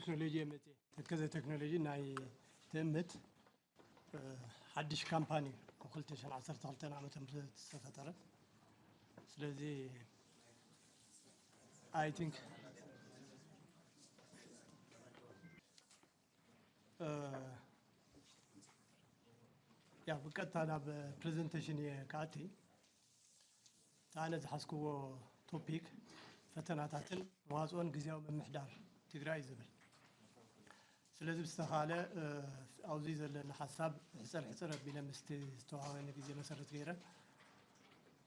ቴክኖሎጂ የመጽእ። ተከዘ ቴክኖሎጂ ናይ ትእምት፣ እ፣ ሓድሽ ካምፓኒ ኣብ ክልተ ሽሕን ዓሰርተ ክልተን ዓመተ ምህረት ዝተፈጠረ። ስለዚ፣ I think፣ እ፣ ያው ብቀጥታ ናብ ፕሬዘንቴሽን እየ ክኣቲ። እታ ኣነ ዝሓዝክዎ ቶፒክ ፈተናታትን መዋፅኦን ግዝያዊ ምምሕዳር ትግራይ ዝብል። ስለዚ ብዝተኻለ፣ እ፣ ኣብዚ ዘለኒ ሓሳብ ሕፅር ሕፅር ኣቢለ ምስቲ ዝተዋሃበኒ ግዜ መሰረት ገይረ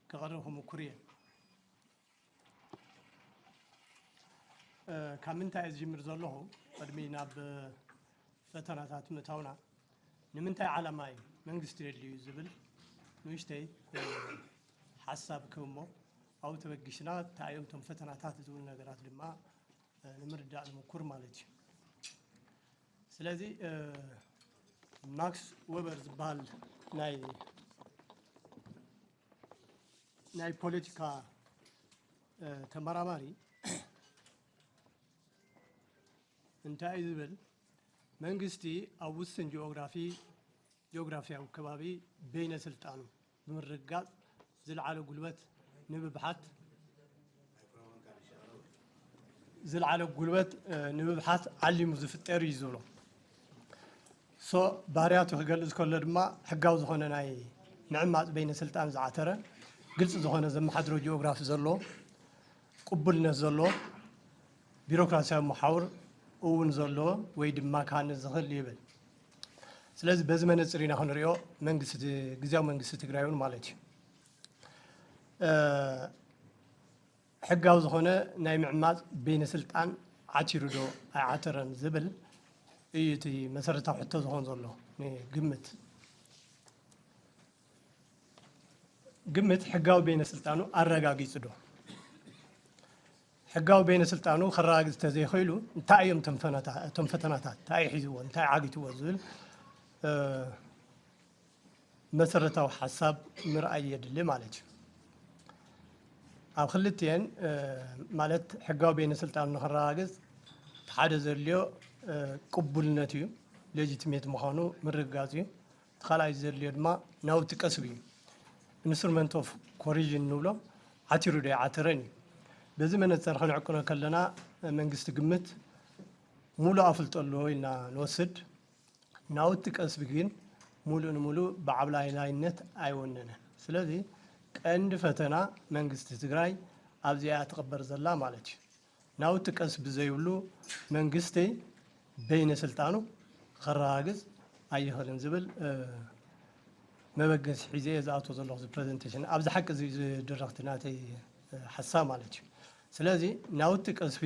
ከቕርብ ክምኩር እየ። እ፣ ካብ ምንታይ እየ ዝጅምር ዘለኹ? ቅድሚ ናብ ፈተናታት ምእታውና ንምንታይ ዓላማ እዩ መንግስቲ የድልዩ ዝብል ንእሽተይ፣ እ፣ ሓሳብ ክህብ እሞ ኣብኡ ተበጊስና እንታይ እዮም እቶም ፈተናታት ዝብሉ ነገራት ድማ፣ እ፣ ንምርዳእ ንምኩር ማለት እዩ። ስለዚ፣ እ፣ ማክስ ወበር ዝበሃል ናይ ናይ ፖለቲካ፣ እ፣ ተመራማሪ እንታይ እዩ ዝብል? መንግስቲ ኣብ ውስን ጂኦግራፊ፣ ጂኦግራፊያዊ ከባቢ በይነ ስልጣኑ ብምርግጋጽ ዝለዓለ ጉልበት ንምብሓት ዝለዓለ ጉልበት፣ እ፣ ንምብሓት ዓሊሙ ዝፍጠር እዩ ዝብሎ። ሶ ባህርያቱ ክገልጽ ከሎ ድማ ሕጋዊ ዝኾነ ናይ ምዕማጽ በይነ ስልጣን ዝዓተረ፣ ግልጺ ዝኾነ ዘመሓድሮ ጂኦግራፊ ዘለዎ፣ ቅቡልነት ዘለዎ፣ ቢሮክራሲያዊ መሓውር እውን ዘለዎ ወይ ድማ ክሃንጽ ዝኽእል ይብል። ስለዚ በዚ መነጽር ኢና ክንሪኦ መንግስቲ፣ ግዝያዊ መንግስቲ ትግራይ እውን ማለት እዩ። እ፣ ሕጋዊ ዝኾነ ናይ ምዕማጽ በይነ ስልጣን ዓቲሩ ዶ ኣይዓተረን ዝብል እዩ እቲ መሰረታዊ ሕቶ ዝኾን ዘሎ። ንግምት፣ ግምት ሕጋዊ በይነ ስልጣኑ ኣረጋጊጹ ዶ? ሕጋዊ በይነ ስልጣኑ ከረጋግጽ ተዘይኽእሉ እንታይ እዮም እቶም ፈነታ-፣ እቶም ፈተናታት? እንታይ እዩ ሒዝዎ? እንታይ ዓጊትዎ? ዝብል፣ እ፣ መሰረታዊ ሓሳብ ምርኣይ የድሊ ማለት እዩ። ኣብ ክልቲኤን፣ እ፣ ማለት ሕጋዊ በይነ ስልጣኑ ንኸረጋግጽ እቲ ሓደ ዘድልዮ፣ እ፣ ቅቡልነት እዩ፣ ሌጂቲሜት ምዃኑ ምርግጋጽ እዩ። እቲ ካልኣይ ዘድልዮ ድማ ናውቲ ቀስቢ እዩ፣ ኢንስትሩመንት ኦፍ ኮሪዥን ንብሎ፣ ዓቲሩ ዶ ኣይዓተረን እዩ። በዚ መነጽር ክንዕቅኖ ከለና መንግስቲ ግምት ሙሉእ ኣፍልጦ ኣለዎ ኢልና ንወስድ። ናውቲ ቀስቢ ግን ሙሉእ ንሙሉእ ብዓብላላይነት ኣይወነነን። ስለዚ ቀንዲ ፈተና መንግስቲ ትግራይ ኣብዚኣ እያ ትቕበር ዘላ ማለት እዩ። ናውቲ ቀስቢ ዘይብሉ መንግስቲ በይነ ስልጣኑ ከረጋግጽ ኣይኽእልን ዝብል፣ እ፣ መበገሲ ሒዘ እየ ዝኣትዎ ዘለኹ እዚ ፕሬዘንቴሽን። ኣብዚ ሓቂ እዚ ዝድረኽቲ ናተይ፣ እ፣ ሓሳብ ማለት እዩ። ስለዚ ናውቲ ቀስቢ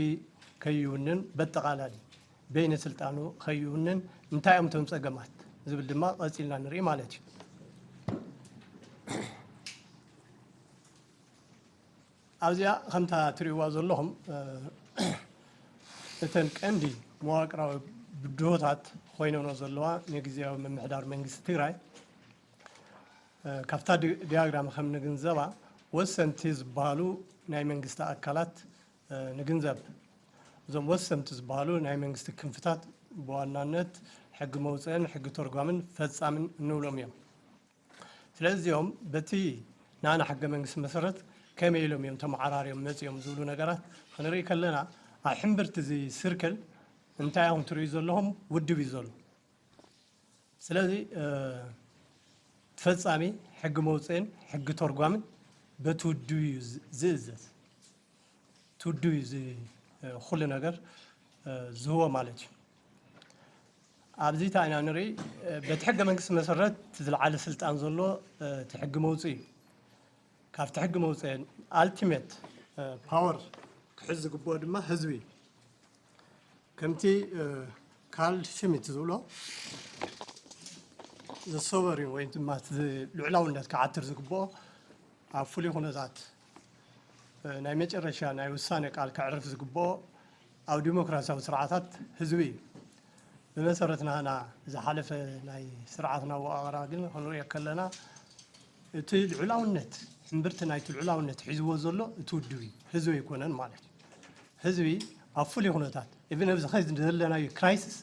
ከይውንን በጠቓላሊ በይነ ስልጣኑ ከይውንን እንታይ እዮም እቶም ጸገማት ዝብል ድማ ቀጺልና ንርኢ ማለት እዩ። ኣብዚኣ ከምታ ትርእይዋ ዘለኹም፣ እ፣ እተን ቀንዲ መዋቅራዊ ብድሆታት ኮይነኖ ዘለዋ ንግዝያዊ ምምሕዳር መንግስቲ ትግራይ፣ እ፣ ካብታ ዲ-፣ ዲያግራም ከም ንግንዘባ ወሰንቲ ዝበሃሉ ናይ መንግስቲ ኣካላት፣ እ፣ ንግንዘብ። እዞም ወሰንቲ ዝበሃሉ ናይ መንግስቲ ክንፍታት ብዋናነት ሕጊ መውፅእን ሕጊ ተርጓምን ፈጻምን እንብሎም እዮም። ስለዚ እዚኦም በቲ ናና ሕገ መንግስቲ መሰረት ከመይ ኢሎም እዮም ተመዓራርዮም መፂኦም ዝብሉ ነገራት ክንርኢ ከለና ኣብ ሕምብርቲ እዚ ስርክል እንታይ እዮም ትርእዩ ዘለኹም? ውድብ እዩ ዘሎ። ስለዚ፣ እ፣ ፈጻሚ ሕጊ መውፅእን ሕጊ ተርጓምን በቲ ውድብ እዩ ዝ-፣ ዝእዘዝ። እቲ ውድብ እዩ እዚ፣ እ፣ ኩሉ ነገር፣ እ፣ ዝህቦ ማለት እዩ። ኣብዚ እንታይ ኢና ንርኢ? እ፣ በቲ ሕገ መንግስቲ መሰረት እቲ ዝለዓለ ስልጣን ዘሎ፣ እ፣ እቲ ሕጊ መውፅኢ እዩ። ካብቲ ሕጊ መውፅኢ ኣልቲሜት፣ እ፣ ፓወር ክሕዝ ዝግብኦ ድማ ህዝቢ እዩ። ከምቲ፣ እ፣ ካርል ሽሚት ዝብሎ፣ ዘ ሶቨሪን ወይ ድማ እቲ ልዑላውነት ክዓትር ዝግብኦ ኣብ ፍሉይ ኩነታት፣ እ፣ ናይ መጨረሻ ናይ ውሳነ ቃል ከዕርፍ ዝግብኦ ኣብ ዲሞክራሲያዊ ስርዓታት ህዝቢ እዩ። ብመሰረት ናህና ዝሓለፈ ናይ ስርዓትና ኣወቃቕራ ግን ክንሪኦ ከለና፣ እቲ ልዑላውነት፣ እምብርቲ ናይቲ ልዑላውነት ሒዝዎ ዘሎ እቲ ውድብ እዩ፣ ህዝቢ ኣይኮነን ማለት እዩ። ህዝቢ ኣብ ፍሉይ ኩነታት ኢብን ኣብዚ ኸዚ ዘለናዮ ክራይሲስ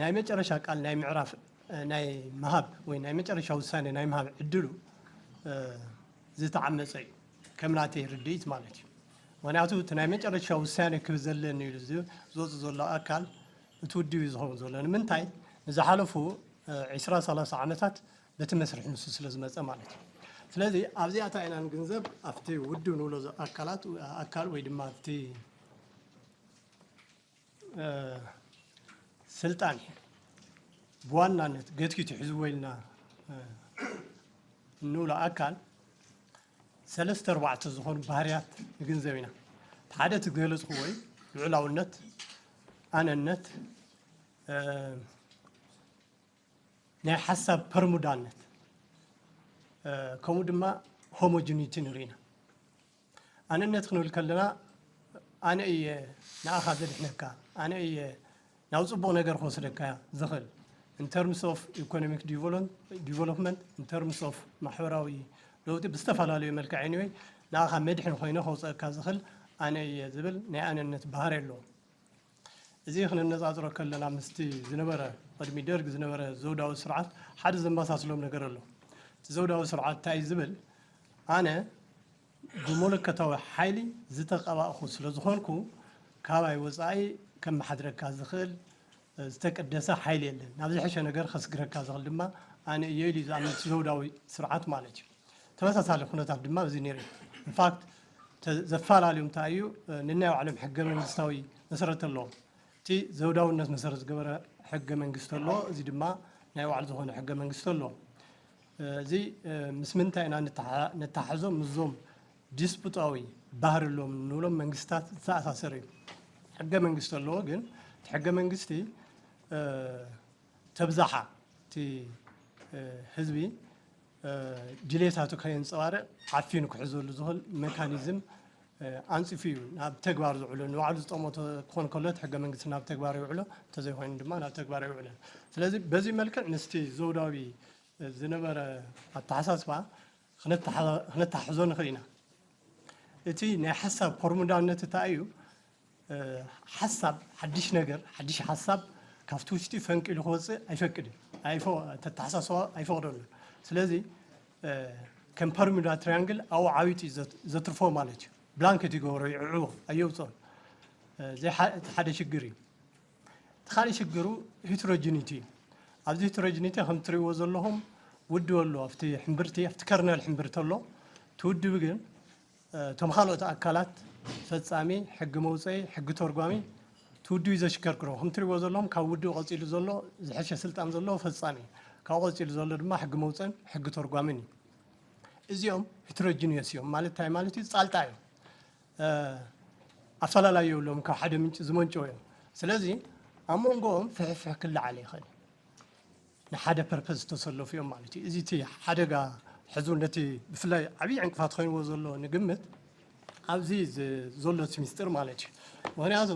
ናይ መጨረሻ ቃል ናይ ምዕራፍ ናይ ምሃብ ወይ ናይ መጨረሻ ውሳኔ ናይ ምሃብ ዕድሉ ዝተዓመፀ እዩ፣ ከም ናተይ ርድኢት ማለት እዩ። ምክንያቱ እቲ ናይ መጨረሻ ውሳኔ ክህብ ዘለኒ ኢሉ ዝወፅእ ዘሎ ኣካል እቲ ውድብ እዩ ዝኸውን ዘሎ። ንምንታይ? ንዝሓለፉ ዒስራ ሰላሳ ዓመታት በቲ መስርሕ ንሱ ስለ ዝመፀ ማለት እዩ። ስለዚ ኣብዚኣታ ኢና ንግንዘብ ኣብቲ ውድብ ንብሎ ኣካላት ኣካል ወይ ድማ ኣብቲ ስልጣን ብዋናነት ገትኪቱ ሒዝዎ ኢልና እንብሎ ኣካል ሰለስተ ኣርባዕተ ዝኾኑ ባህርያት ንግንዘብ ኢና። ሓደ እቲ ዝገለፅኩዎ እዩ፣ ልዑላውነት፣ ኣነነት፣ ናይ ሓሳብ ፐርሙዳነት፣ ከምኡ ድማ ሆሞጂኒቲ ንርኢ ኢና። ኣነነት ክንብል ከለና ኣነ እየ ንኣኻ ዘድሕነካ፣ ኣነ እየ ናብ ጽቡቕ ነገር ክወስደካ ዝኽእል፣ in terms of economic development, in terms of ማሕበራዊ ለውጢ ብዝተፈላለዩ መልክዕ፣ anyway፣ ንኣኻ መድሕን ኮይነ ከውፅአካ ዝኽእል ኣነ እየ ዝብል ናይ ኣነነት ባህሪ ኣለዎ። እዚ ክነነጻጽሮ ከለና ምስቲ ዝነበረ፣ ቅድሚ ደርግ ዝነበረ ዘውዳዊ ስርዓት ሓደ ዘመሳስሎም ነገር ኣሎ። እቲ ዘውዳዊ ስርዓት እንታይ እዩ ዝብል? ኣነ ብመለኮታዊ ሓይሊ ዝተቐባእኹ ስለ ዝኾንኩ፣ ካባይ ወጻኢ ከመሓድረካ ዝኽእል ዝተቀደሰ ሓይሊ የለን። ናብ ዝሐሸ ነገር ከስግረካ ዝኽእል ድማ ኣነ እየ ኢሉ እዩ ዝኣምን፣ እቲ ዘውዳዊ ስርዓት ማለት እዩ። ተመሳሳሊ ኩነታት ድማ ኣብዚ ነይሩ እዩ። In fact፣ ተ-፣ ዘፈላለዮም እንታይ እዩ? ነናይ ባዕሎም ሕገ መንግስታዊ መሰረት ኣለዎም። እቲ ዘውዳውነት መሰረት ዝገበረ ሕገ መንግስቲ ኣሎ፣ እዚ ድማ ናይ ባዕሉ ዝኾነ ሕገ መንግስቲ ኣሎ። እዚ ምስ ምንታይ ኢና ንተሓ-፣ ነተሓሕዞ? ምስዞም ዲስፑጣዊ ባህሪ ኣለዎም ንብሎም መንግስታት ዝተኣሳሰረ እዩ። ሕገ መንግስቲ ኣለዎ፣ ግን እቲ ሕገ መንግስቲ ተብዛሓ እቲ ህዝቢ ድሌታቱ ከየንፀባርቕ ዓፊኑ ክሕዘሉ ዝኽእል ሜካኒዝም ኣንፂፉ እዩ ናብ ተግባር ዝውዕሎ። ንባዕሉ ዝጠመቶ ክኾን ከሎ እቲ ሕገ መንግስቲ ናብ ተግባር ይውዕሎ፣ እንተዘይኮይኑ ድማ ናብ ተግባር ኣይውዕልን። ስለዚ በዚ መልክዕ ምስቲ ዘውዳዊ ዝነበረ ኣተሓሳስባ ክነተሓ-፣ ክነተሓሕዞ ንኽእል ኢና። እቲ ናይ ሓሳብ ፖርሙዳነት እንታይ እዩ? ሓሳብ፣ ሓድሽ ነገር፣ ሓድሽ ሓሳብ ካብቲ ውሽጢ ፈንቂሉ ክወፅእ ኣይፈቅድን። ኣይፈ-፣ ተተሓሳስባ ኣይፈቕደሉን። ስለዚ ከም ፐርሙዳ ትሪያንግል ኣብኡ ዓዊጡ እዩ ዘት-፣ ዘትርፎ ማለት እዩ። ብላንኬት ይገብሮ፣ ይዕዕቦ፣ ኣየውፅኦን። እዚ ሓ-፣ እቲ ሓደ ሽግር እዩ። እቲ ካልእ ሽግሩ ሂትሮጂኒቲ እዩ። ኣብዚ ሂትሮጂኒቲ ከም ትሪእዎ ዘለኹም ውድብ ኣሎ፣ ኣብቲ ሕምብርቲ፣ ኣብቲ ከርነል ሕምብርቲ ኣሎ። እቲ ውድብ ግን እቶም ካልኦት ኣካላት፣ ፈጻሚ፣ ሕጊ መውፀኢ፣ ሕጊ ተርጓሚ፣ እቲ ውድብ እዩ ዘሽከርክሮ። ከም ትሪእዎ ዘለኹም ካብ ውድብ ቀፂሉ ዘሎ ዝሐሸ ስልጣን ዘለዎ ፈጻሚ፣ ካብኡ ቀፂሉ ዘሎ ድማ ሕጊ መውፀን ሕጊ ተርጓምን እዩ። እዚኦም ሂትሮጂኒየስ እዮም ማለት እንታይ ማለት እዩ? ፃልጣ እዮም። ኣፈላላይ የብሎም፣ ካብ ሓደ ምንጪ ዝመንጨው እዮም። ስለዚ ኣብ መንጎኦም ፍሕፍሕ ክለዓል ይኽእል እዩ። ንሓደ ፐርፐዝ ዝተሰለፉ እዮም ማለት እዩ። እዚ እቲ ሓደጋ ሕዙ ነቲ ብፍላይ ዓብዪ ዕንቅፋት ኮይንዎ ዘሎ ንግምት ኣብዚ ዝ-፣ ዘሎ እቲ ሚስጥር ማለት እዩ። ምኽንያቱ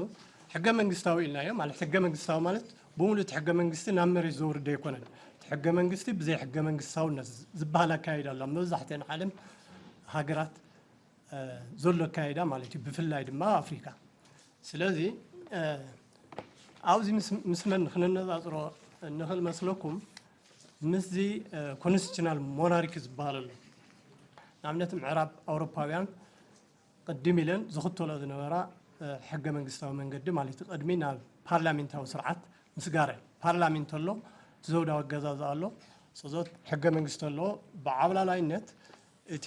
ሕገ መንግስታዊ ኢልናዮ ማለት ሕገ መንግስታዊ ማለት ብምሉእ እቲ ሕገ መንግስቲ ናብ መሬት ዘውርድ ኣይኮነን። እቲ ሕገ መንግስቲ ብዘይ ሕገ መንግስታውነት ዝበሃል ኣካይዳ ኣሎ ኣብ መብዛሕትአን ዓለም ሃገራት ዘሎ ኣካይዳ ማለት እዩ፣ ብፍላይ ድማ ኣብ ኣፍሪካ። ስለዚ ኣብዚ ምስ፣ ምስ መን ክነነፃፅሮ ንኽእል መስለኩም? ምስዚ ኮንስቲቱሽናል ሞናርኪ ዝበሃል ኣሎ። ንኣብነት ምዕራብ ኣውሮፓውያን ቅድም ኢለን ዝኽተሎ ዝነበራ ሕገ መንግስታዊ መንገዲ ማለት እዩ። ቅድሚ ናብ ፓርላሜንታዊ ስርዓት ምስጋረ፣ ፓርላሜንት ኣሎ፣ እቲ ዘውዳዊ ኣገዛዝኣ ኣሎ፣ ጸዞት ሕገ መንግስቲ ኣለዎ። ብዓብላላይነት እቲ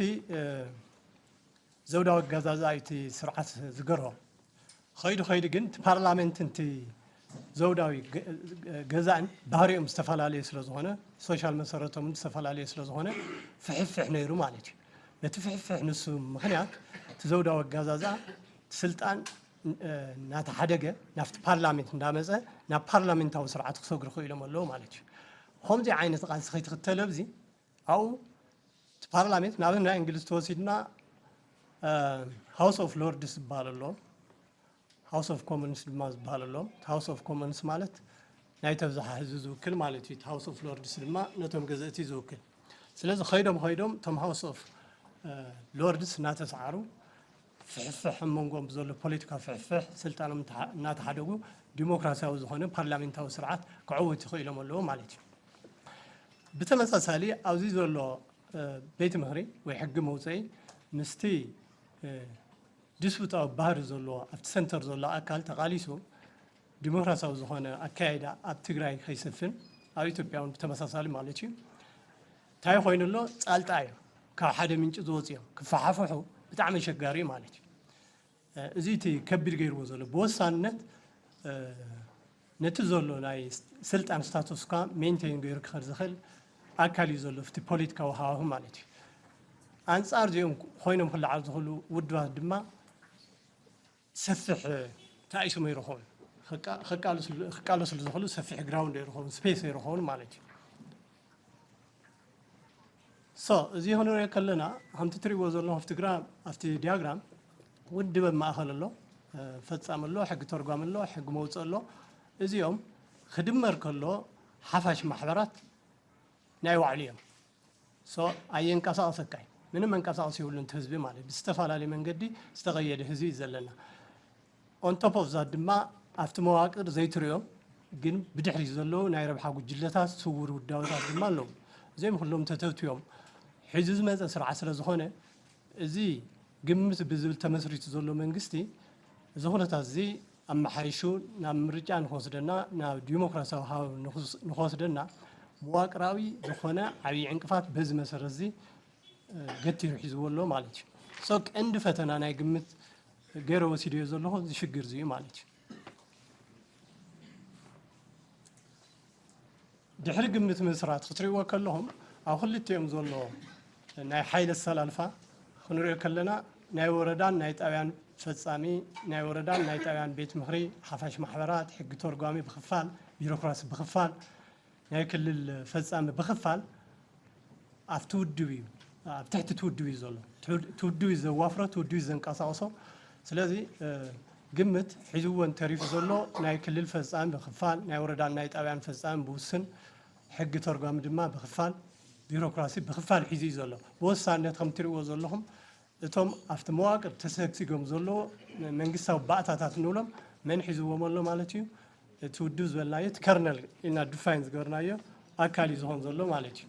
ዘውዳዊ ኣገዛዝኣ እዩ እቲ ስርዓት ዝገርሆ። ኸይዱ ኸይዱ ግን እቲ ፓርላሜንትን እቲ ዘውዳዊ ገ-፣ ገዛእን ባህሪኦም ዝተፈላለየ ስለ ዝኾነ፣ ሶሻል መሰረቶም ዝተፈላለየ ስለ ዝኾነ ፍሕፍሕ ነይሩ ማለት እዩ። በቲ ፍሕፍሕ ንሱ ምኽንያት እቲ ዘውዳዊ ኣገዛዝኣ ስልጣን እናተሓደገ ናብቲ ፓርላሜንት እንዳመፀ ናብ ፓርላሜንታዊ ስርዓት ክሰግሩ ክኢሎም ኣለዉ ማለት እዩ። ከምዚ ዓይነት ቃልሲ ከይትኽተል ኣብዚ ኣብኡ እቲ ፓርላሜንት ንኣብነት ናይ እንግሊዝ ተወሲድና ሃውስ ኦፍ ሎርድስ ዝበሃል ኣሎ፣ ሃውስ ኦፍ ኮመንስ ድማ ዝበሃል ኣሎ። ሃውስ ኦፍ ኮመንስ ማለት ናይ ተብዛሓ ህዝቢ ዝውክል ማለት እዩ። ሃውስ ኦፍ ሎርድስ ድማ ነቶም ገዘእቲ ዝውክል። ስለዚ ኸይዶም ኸይዶም እቶም ሃውስ ኦፍ ሎርድስ እናተሰዓሩ ፍሕፍሕ ኣብ መንጎኦም ብዘሎ ፖለቲካዊ ፍሕፍሕ ስልጣኖም እንተሓ- እናተሓደጉ ዲሞክራሲያዊ ዝኾነ ፓርላሜንታዊ ስርዓት ክዕወቱ ይኽእሎም ኣለዉ ማለት እዩ። ብተመሳሳሊ ኣብዚ ዘሎ ቤት ምኽሪ ወይ ሕጊ መውፅኢ ምስቲ ድስቡጣዊ ባህሪ ዘለዎ ኣብቲ ሰንተር ዘሎ ኣካል ተቓሊሱ ዲሞክራሲያዊ ዝኾነ ኣካያይዳ ኣብ ትግራይ ከይሰፍን ኣብ ኢትዮጵያ እውን ብተመሳሳሊ ማለት እዩ እንታይ ኮይኑ ኣሎ ፃልጣ እዩ ካብ ሓደ ምንጭ ዝወፅኦም ክፈሓፍሑ ብጣዕሚ ኣሸጋሪ ማለት እዩ እዚ እቲ ከቢድ ገይርዎ ዘሎ ብወሳንነት ነቲ ዘሎ ናይ ስልጣን ስታቱስኳ ሜንቴን ገይሩ ክኸድ ዝኽእል ኣካል እዩ ዘሎ እቲ ፖለቲካዊ ሃዋሁ ማለት እዩ ኣንፃር እዚኦም ኮይኖም ክለዓሉ ዝኽእሉ ውድባት ድማ ሰፍሕ ታኢሶም ኣይረኸቡን ክቃለስሉ ዝኽእሉ ሰፊሕ ግራውንድ ኣይረኸቡን ስፔስ ኣይረኸቡን ማለት እዩ so እዚ ክንሪኦ ከለና ከምቲ ትሪእዎ ዘለኹም ኣብቲ ግራም ኣብቲ ዲያግራም ውድብ ኣብ ማእኸል ኣሎ ፈፃሚ ኣሎ ሕጊ ተርጓሚ ኣሎ ሕጊ መውፅእ ኣሎ እዚኦም ክድመር ከሎ ሓፋሽ ማሕበራት ናይ ባዕሉ እዮም so ኣየንቀሳቐሰካይ ምንም መንቀሳቐሲ የብሉን ህዝቢ ማለት ብዝተፈላለየ መንገዲ ዝተቐየደ ህዝቢ እዩ ዘለና on top of that ድማ ኣብቲ መዋቅር ዘይትሪኦም ግን ብድሕሪት ዘለዉ ናይ ረብሓ ጉጅለታት ስውር ውዳበታት ድማ ኣለዉ እዚኦም ኩሎም ተተትዮም ሒዙ ዝመፀ ስርዓት ስለ ዝኾነ እዚ ግምት ብዝብል ተመስሪቱ ዘሎ መንግስቲ እዚ ኩነታት እዚ ኣመሓይሹ ናብ ምርጫ ንክወስደና ናብ ዲሞክራሲያዊ ሃዋሁ ንክወስደና መዋቅራዊ ዝኾነ ዓብዪ ዕንቅፋት በዚ መሰረት እዚ ገቲሩ ሒዝዎ ኣሎ ማለት እዩ so ቀንዲ ፈተና ናይ ግምት ገይረ ወሲደዮ ዘለኹ እዚ ሽግር እዚ እዩ ማለት እዩ ድሕሪ ግምት ምስራት ክትሪእዎ ከለኹም ኣብ ክልቲኦም ዘሎ ናይ ሓይሊ ኣሰላልፋ ክንሪኦ ከለና ናይ ወረዳን ናይ ጣብያን ፈፃሚ ናይ ወረዳን ናይ ጣብያን ቤት ምኽሪ ሓፋሽ ማሕበራት ሕጊ ተርጓሚ ብክፋል ቢሮክራሲ ብክፋል ናይ ክልል ፈፃሚ ብክፋል ኣብቲ ውድብ እዩ ኣብ ትሕቲ እቲ ውድብ እዩ ዘሎ እቲ ውድብ እዩ ዘዋፍሮ እቲ ውድብ እዩ ዘንቀሳቕሶ ስለዚ ግምት ሒዝዎ እንተሪፉ ዘሎ ናይ ክልል ፈፃሚ ብክፋል ናይ ወረዳን ናይ ጣብያን ፈፃሚ ብውስን ሕጊ ተርጓሚ ድማ ብክፋል ቢሮክራሲ ብክፋል ሒዙ እዩ ዘሎ ብወሳነት ከም ትሪእዎ ዘለኹም እቶም ኣብቲ መዋቅር ተሰግሲጎም ዘለዉ መንግስታዊ ባእታታት ንብሎም መን ሒዝዎም ኣሎ ማለት እዩ እቲ ውድብ ዝበልናዮ እቲ ከርነል ኢና ዲፋይን ዝገበርናዮ ኣካል እዩ ዝኾን ዘሎ ማለት እዩ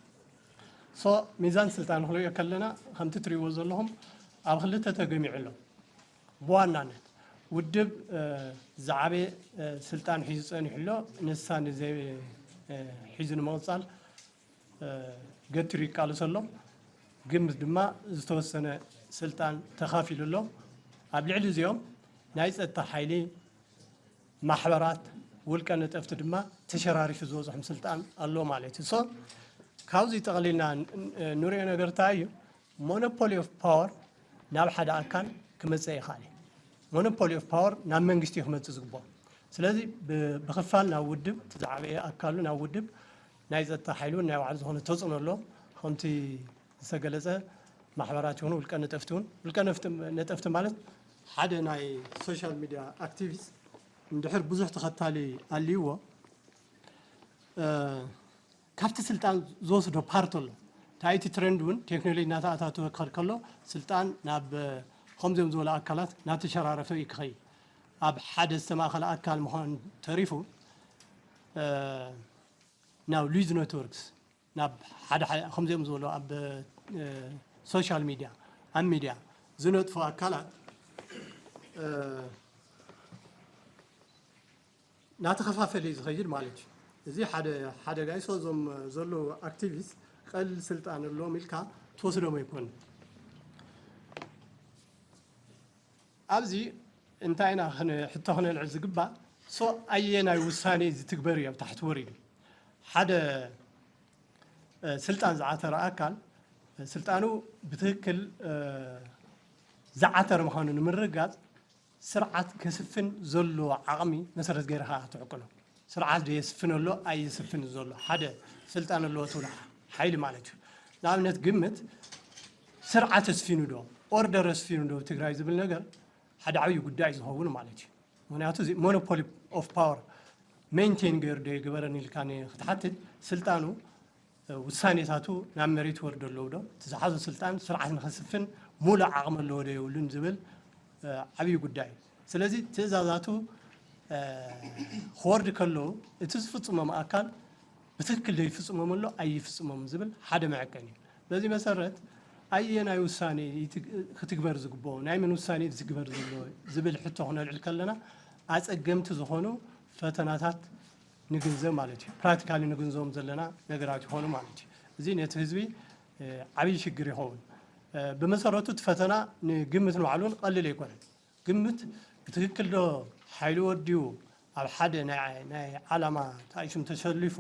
so ሚዛን ስልጣን ክንሪኦ ከለና ከምቲ ትሪእዎ ዘለኹም ኣብ ክልተ ተገሚዑ ኣሎ ብዋናነት ውድብ ዝዓበየ ስልጣን ሒዙ ፀኒሑ ኣሎ ንሳ ንዘይ ሒዙ ንምቕፃል ገትሩ ይቃለሰሎም ግምት ድማ ዝተወሰነ ስልጣን ተኻፊሉ ኣሎ ኣብ ልዕሊ እዚኦም ናይ ፀጥታ ሓይሊ ማሕበራት ውልቀ ነጠፍቲ ድማ ተሸራሪፉ ዝበፅሖም ስልጣን ኣሎ ማለት እዩ so ካብዚ ጠቕሊልና ንሪኦ ነገር እንታይ እዩ monopoly of power ናብ ሓደ ኣካል ክመፀ ይኽእል እዩ monopoly of power ናብ መንግስቲ ክመፅእ ዝግብኦ ስለዚ ብክፋል ናብ ውድብ እቲ ዝዓበየ ኣካሉ ናብ ውድብ ናይ ፀጥታ ሓይሉ ናይ ባዕሉ ዝኾነ ተፅዕኖ ኣሎ ከምቲ ዝተገለፀ ማሕበራት ይኹን ውልቀ ነጠፍቲ እውን ውልቀ ነጠፍቲ ማለት ሓደ ናይ social media activist እንድሕር ብዙሕ ተኸታሊ ኣልይዎ ካብቲ ስልጣን ዝወስዶ ፓርት ኣሎ እንታይ እቲ ትረንድ እውን ቴክኖሎጂ እናተኣታተወ ክኸድ ከሎ ስልጣን ናብ ከምዚኦም ዝበሉ ኣካላት እናተሸራረፈ እዩ ክኸይድ ኣብ ሓደ ዝተማእኸለ ኣካል ምዃን ተሪፉ ናብ ሉዝ ኔትወርክስ ናብ ሓደ ከምዚኦም ዝበሉ ኣብ social media ኣብ ሚድያ ዝነጥፉ ኣካላት እናተኸፋፈለ እዩ ዝኸይድ ማለት እዩ። እዚ ሓደ ሓደጋ እዩ። እዞም ዘለዉ ኣክቲቪስት ቀሊል ስልጣን ኣለዎም ኢልካ ትወስዶም ኣይኮኑን። ኣብዚ እንታይ ኢና ሕቶ ክነልዕል ዝግባእ? ሶ ኣየናይ ውሳኔ ዝትግበር እዩ ኣብ ታሕቲ ወሪዱ? ሓደ ስልጣን ዝዓተረ ኣካል ስልጣኑ ብትክክል ዝዓተረ ምዃኑ ንምርግጋፅ ስርዓት ከስፍን ዘለዎ ዓቕሚ መሰረት ገይርካ ክትዕቅኖ። ስርዓት ዶ የስፍን ኣሎ ኣየስፍን ዘሎ ሓደ ስልጣን ኣለዎ ትብሎ ሓይሊ ማለት እዩ። ንኣብነት ግምት ስርዓት ኣስፊኑ ዶ ኦርደር ኣስፊኑ ዶ ትግራይ ዝብል ነገር ሓደ ዓብዪ ጉዳይ ዝኸውን ማለት እዩ። ምክንያቱ እዚ ሞኖፖሊ ኦፍ ፓወር ሜንቴን ገይሩ ዶ ይግበረን ኢልካ ክትሓትት ስልጣኑ ውሳኔታቱ ናብ መሬት ይወርዱ ኣለዉ ዶ? እቲ ዝሓዞ ስልጣን ስርዓት ንኸስፍን ሙሉእ ዓቕሚ ኣለዎ ዶ የብሉን ዝብል ዓብዪ ጉዳይ እዩ። ስለዚ ትእዛዛቱ ክወርድ ከለዉ እቲ ዝፍፅሞም ኣካል ብትክክል ዶ ይፍፅሞም ኣሎ ኣይፍፅሞም ዝብል ሓደ መዐቀኒ እዩ። በዚ መሰረት ኣየናይ ውሳኔ ክትግበር ዝግብኦ፣ ናይ መን ውሳኔ ዝግበር ዘሎ ዝብል ሕቶ ክነልዕል ከለና ኣፀገምቲ ዝኾኑ ፈተናታት ንግንዘብ ማለት እዩ። ፕራክቲካሊ ንግንዘቦም ዘለና ነገራት ይኾኑ ማለት እዩ። እዚ ነቲ ህዝቢ ዓብዪ ሽግር ይኸውን። ብመሰረቱ እቲ ፈተና ንግምት ንባዕሉ እውን ቀሊል ኣይኮነን። ግምት ብትክክል ዶ ሓይሊ ወዲቡ ኣብ ሓደ ናይ ዓላማ ተኣይሹም ተሸሊፉ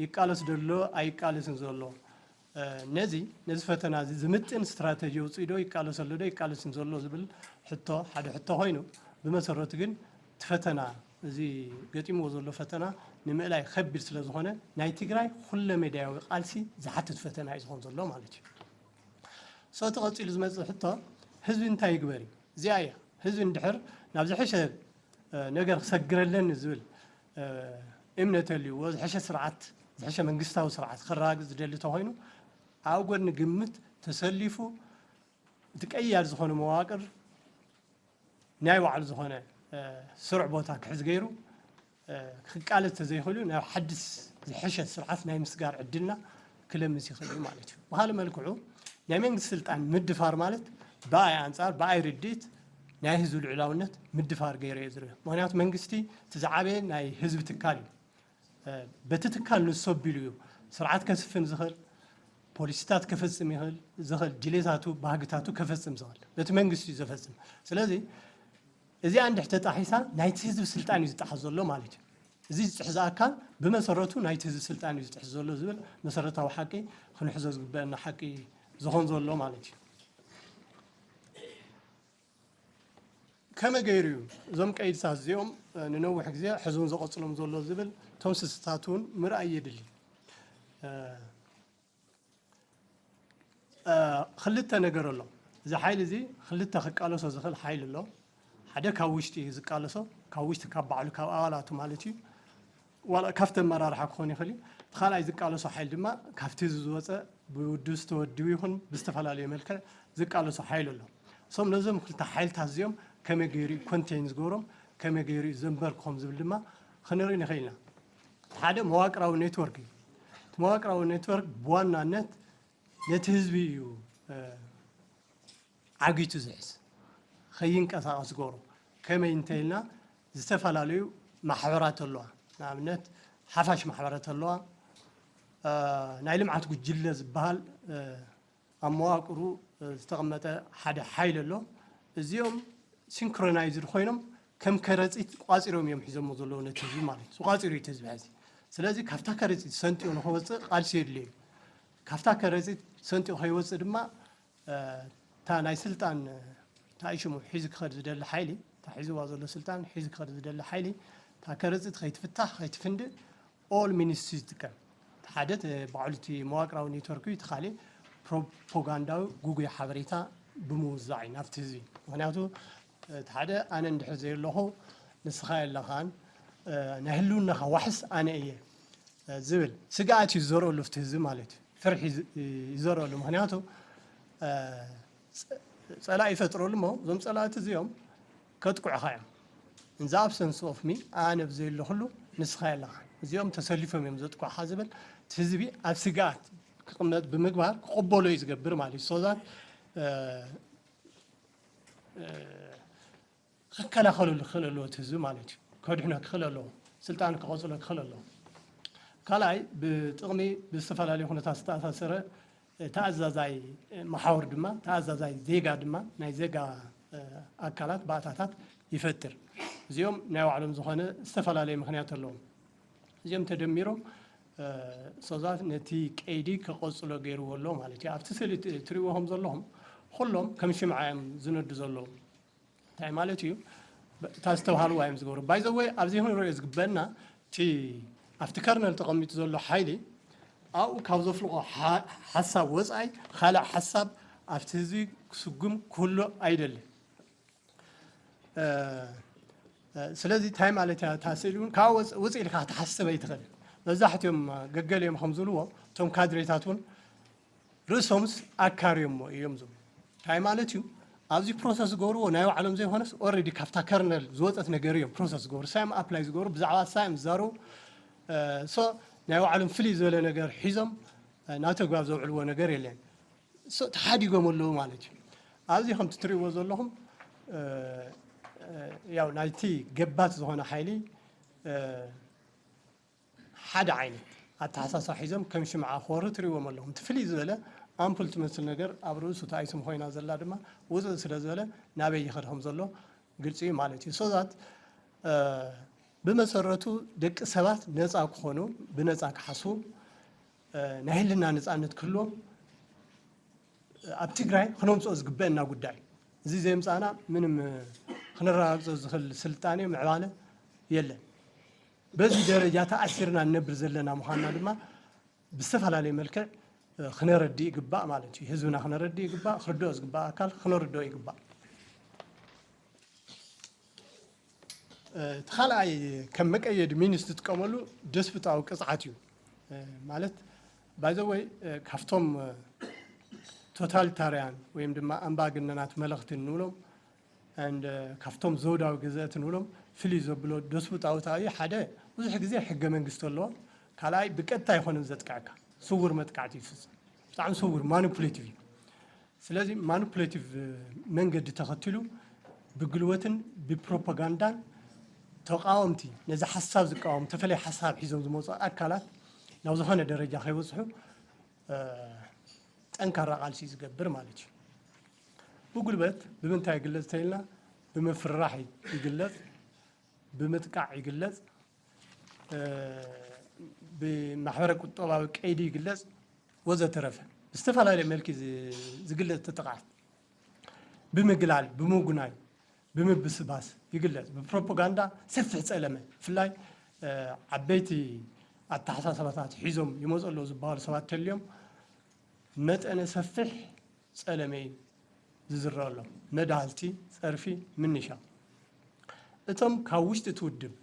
ይቃለስ ደሎ ኣይቃለስን ዘሎ ነዚ ነዚ ፈተና እዚ ዝምጥን ስትራተጂ ውፅኢ ዶ ይቃለሰሉ ዶ ይቃለስን ዘሎ ዝብል ሕቶ ሓደ ሕቶ ኮይኑ፣ ብመሰረቱ ግን እቲ ፈተና እዚ ገጢምዎ ዘሎ ፈተና ንምእላይ ከቢድ ስለ ዝኾነ ናይ ትግራይ ኩለ መዳያዊ ቃልሲ ዝሓትት ፈተና እዩ ዝኾን ዘሎ ማለት እዩ። ሶ እቲ ቀፂሉ ዝመፅእ ሕቶ ህዝቢ እንታይ ይግበር እዩ? እዚኣ እያ። ህዝቢ እንድሕር ናብ ዝሐሸ ነገር ክሰግረለኒ ዝብል እምነት ኣልዎ ዝሐሸ ስርዓት ዝሐሸ መንግስታዊ ስርዓት ክረጋግፅ ዝደሊ ተኮይኑ ኣብ ጎድኒ ግምት ተሰሊፉ እቲ ቀያድ ዝኾነ መዋቅር ናይ ባዕሉ ዝኾነ ስሩዕ ቦታ ክሕዝ ገይሩ ክቃለስ ተዘይኽእሉ ናብ ሓድስ ዝሐሸ ስርዓት ናይ ምስጋር ዕድልና ክለምስ ይኽእል እዩ ማለት እዩ። ብካልእ መልክዑ ናይ መንግስቲ ስልጣን ምድፋር ማለት ብኣይ ኣንፃር ብኣይ ርድኢት ናይ ህዝቢ ልዑላውነት ምድፋር ገይሩ እየ ዝርኢ። ምክንያቱ መንግስቲ እቲ ዝዓበየ ናይ ህዝቢ ትካል እዩ። በቲ ትካል ንሱ ኣቢሉ እዩ ስርዓት ከስፍን ዝኽእል፣ ፖሊሲታት ከፈፅም ይኽእል ዝኽእል፣ ድሌታቱ ባህግታቱ ከፈፅም ዝኽእል በቲ መንግስቲ እዩ ዘፈፅም። ስለዚ እዚኣ እንድሕር ተጣሒሳ ናይቲ ህዝቢ ስልጣን እዩ ዝጠሓስ ዘሎ ማለት እዩ። እዚ ዝጥሕዝ ኣካል ብመሰረቱ ናይቲ ህዝቢ ስልጣን እዩ ዝጥሕዝ ዘሎ ዝብል መሰረታዊ ሓቂ ክንሕዞ ዝግበአና ሓቂ ዝኾን ዘሎ ማለት እዩ። ከመይ ገይሩ እዩ እዞም ቀይድታት እዚኦም ንነዊሕ ግዜ ሕዝውን ዘቐፅሎም ዘሎ ዝብል እቶም ስስታት እውን ምርኣይ የድሊ። ክልተ ነገር ኣሎ። እዚ ሓይሊ እዚ ክልተ ክቃለሶ ዝኽእል ሓይሊ ኣሎ። ሓደ ካብ ውሽጢ እዩ ዝቃለሶ፣ ካብ ውሽጢ ካብ ባዕሉ ካብ ኣባላቱ ማለት እዩ። ዋላ ካብቲ ኣመራርሓ ክኾን ይኽእል እዩ። እቲ ካልኣይ ዝቃለሶ ሓይሊ ድማ ካብቲ እዚ ዝወፀ ብውድብ ዝተወድቡ ይኹን ብዝተፈላለዩ መልክዕ ዝቃለሶ ሓይሊ ኣሎ። እሶም ነዞም ክልተ ሓይልታት እዚኦም ከመይ ገይሩ እዩ ኮንቴን ዝገብሮም፣ ከመይ ገይሩ እዩ ዘንበርክኾም ዝብል ድማ ክንርኢ ንኽእል ኢና። እቲ ሓደ መዋቅራዊ ኔትወርክ እዩ። እቲ መዋቅራዊ ኔትወርክ ብዋናነት ነቲ ህዝቢ እዩ ዓጊቱ ዝሕዝ ከይንቀሳቐስ ዝገብሮ። ከመይ እንተኢልና ዝተፈላለዩ ማሕበራት ኣለዋ። ንኣብነት ሓፋሽ ማሕበራት ኣለዋ። ናይ ልምዓት ጉጅለ ዝበሃል ኣብ መዋቅሩ ዝተቐመጠ ሓደ ሓይሊ ኣሎ። እዚኦም ሲንክሮናይዝድ ኮይኖም ከም ከረፂት ቋፂሮም እዮም ሒዞሞ ዘለዉ ነቲ ህዝቢ ማለት እዩ። ቋፂሩ እዩ እቲ ህዝቢ ሕዚ። ስለዚ ካብታ ከረፂት ሰንጢኡ ንክወፅእ ቃልሲ የድልዮ እዩ። ካብታ ከረፂት ሰንጢኡ ከይወፅእ ድማ እታ ናይ ስልጣን እንታይ ሽሙ ሒዙ ክኸድ ዝደሊ ሓይሊ፣ እታ ሒዝዋ ዘሎ ስልጣን ሒዙ ክኸድ ዝደሊ ሓይሊ እታ ከረፂት ከይትፍታሕ ከይትፍንድእ ኦል ሚንስ ይጥቀም። ሓደ ባዕሉ እቲ መዋቅራዊ ኔትወርክ እዩ፣ እቲ ካሊእ ፕሮፓጋንዳዊ ጉጉይ ሓበሬታ ብምውዛዕ እዩ ናብቲ ህዝቢ። ምክንያቱ እቲ ሓደ ኣነ እንድሕር ዘየለኹ ንስኻ የለኻን፣ ናይ ህልውናኻ ዋሕስ ኣነ እየ ዝብል ስግኣት እዩ ዝዘርአሉ እቲ ህዝቢ ማለት እዩ። ፍርሒ ይዘርአሉ። ምክንያቱ ፀላኢ ይፈጥረሉ እሞ እዞም ፀላእቲ እዚኦም ከጥቅዑኻ እዮም። In the absence of me ኣነ ብዘየለኹሉ ንስኻ የለኻ። እዚኦም ተሰሊፎም እዮም ዘጥቅዑኻ ዝብል እቲ ህዝቢ ኣብ ስግኣት ክቕመጥ ብምግባር ክቕበሎ እዩ ዝገብር ማለት እዩ። So that ክከላኸለሉ ክኽእል ኣለዎ እቲ ህዝቢ ማለት እዩ። ከድሕኖ ክኽእል ኣለዎ። ስልጣን ክቐፅሎ ክኽእል ኣለዎ። ካልኣይ ብጥቕሚ ብዝተፈላለዩ ኩነታት ዝተኣሳሰረ ተኣዛዛይ መሓውር ድማ ተኣዛዛይ ዜጋ ድማ ናይ ዜጋ ኣካላት ባእታታት ይፈጥር። እዚኦም ናይ ባዕሎም ዝኾነ ዝተፈላለየ ምክንያት ኣለዎም። እዚኦም ተደሚሮም ሶዛት ነቲ ቀይዲ ከቐፅሎ ገይርዎ ኣሎ ማለት እዩ። ኣብቲ ስእሊ ትሪእዎ ከም ዘለኹም ኩሎም ከም ሽምዓ እዮም ዝነዱ ዘለዉ። እንታይ ማለት እዩ? እታ ዝተባሃልዋ እዮም ዝገብሩ። By the way ኣብዚ ክንሪኦ ዝግበአና እቲ ኣብቲ ከርነል ተቐሚጡ ዘሎ ሓይሊ ኣብኡ ካብ ዘፍልቆ ሓሳብ ወፃኢ ካልእ ሓሳብ ኣብቲ ህዝቢ ክስጉም ክህሉ ኣይደልን። ስለዚ እንታይ ማለት እያ እታ ስእሊ እውን ካብ ውፅእ ኢልካ ክትሓስብ ኣይትኽእልን። መብዛሕትኦም ገገሊኦም ከም ዝብልዎ እቶም ካድሬታት እውን ርእሶምስ ኣካርዮሞ እዮም ዝብሉ። እንታይ ማለት እዩ? ኣብዚ ፕሮሰስ ዝገብርዎ ናይ ባዕሎም ዘይኮነስ ኦልሬዲ ካብታ ከርነል ዝወፀት ነገር እዮም ፕሮሰስ ዝገብሩ። ሳዮም ኣፕላይ ዝገብሩ፣ ብዛዕባ ሳዮም ዝዛረቡ። ሶ ናይ ባዕሎም ፍልይ ዝበለ ነገር ሒዞም ናብ ተግባር ዘውዕልዎ ነገር የለን። ተሓዲጎም ኣለዉ ማለት እዩ። ኣብዚ ከምቲ ትሪእዎ ዘለኹም ያው ናይቲ ገባቲ ዝኾነ ሓይሊ ሓደ ዓይነት ኣተሓሳስባ ሒዞም ከም ሽምዓ ክወሩ ትሪእዎም ኣለኹም። እቲ ፍልይ ዝበለ ኣምፑል ትመስል ነገር ኣብ ርእሱ ተኣይሱም ኮይና ዘላ ድማ ውፅእ ስለ ዝበለ ናበይ ይኸድ ከም ዘሎ ግልፂ እዩ ማለት እዩ። ሶዛት ብመሰረቱ ደቂ ሰባት ነፃ ክኾኑ፣ ብነፃ ክሓስቡ፣ ናይ ህልና ነፃነት ክህልዎም ኣብ ትግራይ ክነምፅኦ ዝግበአና ጉዳይ እዩ። እዚ ዘየምፃእና ምንም ክነረጋግፆ ዝኽእል ስልጣኔ ምዕባለ የለን። በዚ ደረጃ ተኣሲርና ንነብር ዘለና ምዃንና ድማ ብዝተፈላለየ መልክዕ ክነረድእ ይግባእ ማለት እዩ። ህዝብና ክነረድእ ይግባእ፣ ክርድኦ ዝግባእ ኣካል ክነርድኦ ይግባእ። እቲ ካልኣይ ከም መቀየዲ ሚንስ ዝጥቀመሉ ደስብጣዊ ቅፅዓት እዩ። ማለት ባይዘወይ ካብቶም ቶታሊታርያን ወይም ድማ ኣምባገነናት መለኽቲ ንብሎም and ካብቶም ዘውዳዊ ገዛእቲ ንብሎም ፍልይ ዘብሎ ደስብጣዊ እንታይ እዩ? ሓደ ብዙሕ ግዜ ሕገ መንግስቲ ኣለዎ። ካልኣይ ብቀጥታ ኣይኮነን ዘጥቅዐካ፣ ስውር መጥቃዕቲ ይፍፅም። ብጣዕሚ ስውር ማኒፑሌቲቭ እዩ። ስለዚ ማኒፑሌቲቭ መንገዲ ተኸቲሉ ብግልበትን ብፕሮፓጋንዳን ተቃወምቲ፣ ነዚ ሓሳብ ዝቃወሙ፣ ተፈለየ ሓሳብ ሒዞም ዝመፁ ኣካላት ናብ ዝኾነ ደረጃ ከይበፅሑ ጠንካራ ቃልሲ ዝገብር ማለት እዩ። ብጉልበት ብምንታይ ይግለፅ ተይልና፣ ብምፍርራሕ ይግለፅ፣ ብምጥቃዕ ይግለፅ፣ ብማሕበረ ቁጠባዊ ቀይዲ ይግለፅ፣ ወዘተረፈ ብዝተፈላለየ መልኪ ዝግለፅ ተጥቃዓት ብምግላል፣ ብምጉናይ፣ ብምብስባስ ይግለፅ። ብፕሮፓጋንዳ ሰፊሕ ፀለመ፣ ብፍላይ ዓበይቲ ኣተሓሳስባታት ሒዞም ይመፁ ኣለዉ ዝበሃሉ ሰባት ተልዮም መጠነ ሰፊሕ ፀለመ እዩ ዝዝረበሎም። መድሃልቲ፣ ፀርፊ፣ ምንሻ። እቶም ካብ ውሽጢ እቲ ውድብ